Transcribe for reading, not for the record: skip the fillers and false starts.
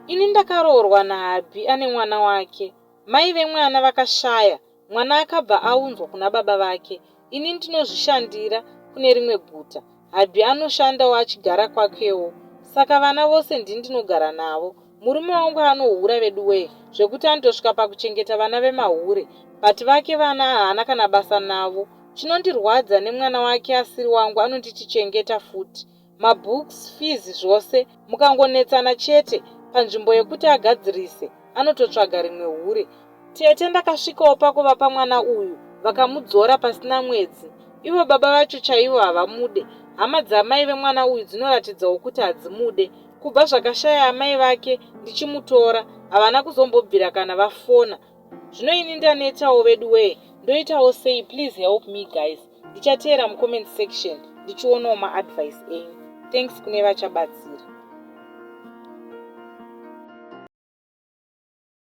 Ini ndakaroorwa nahubby ane mwana wake. Mai vemwana vakashaya, mwana akabva aunzwa kuna baba vake. Ini ndinozvishandira kune rimwe guta. Hubby anoshandawo achigara kwakewo. Saka vana vose ndini ndinogara navo. Murume wangu anohura veduwee zvekuti anotosvika pakuchengeta vana vemahure but vake vana haana kana basa navo. Chinondirwadza nemwana wake asiri wangu anonditi chengeta futi. Mabooks, fees zvose. Mukangonetsana chete, panzvimbo yekuti agadzirise anototsvaga rimwe hure. Tete ndakasvikawo pakuvapa mwana uyu vakamudzora pasina mwedzi. Ivo baba vacho chaivo havamude. Hama dzamai vemwana uyu dzinoratidzawo kuti hadzimude. Kubva zvakashaya amai vake ndichimutora havana kuzombobvira kana vafona. Zvino ini ndanetawo veduwee ndoitawo sei please help me guys. Ndichateera mucomment section ndichionawo maadvice enyu. Thanks kune vachabatsira.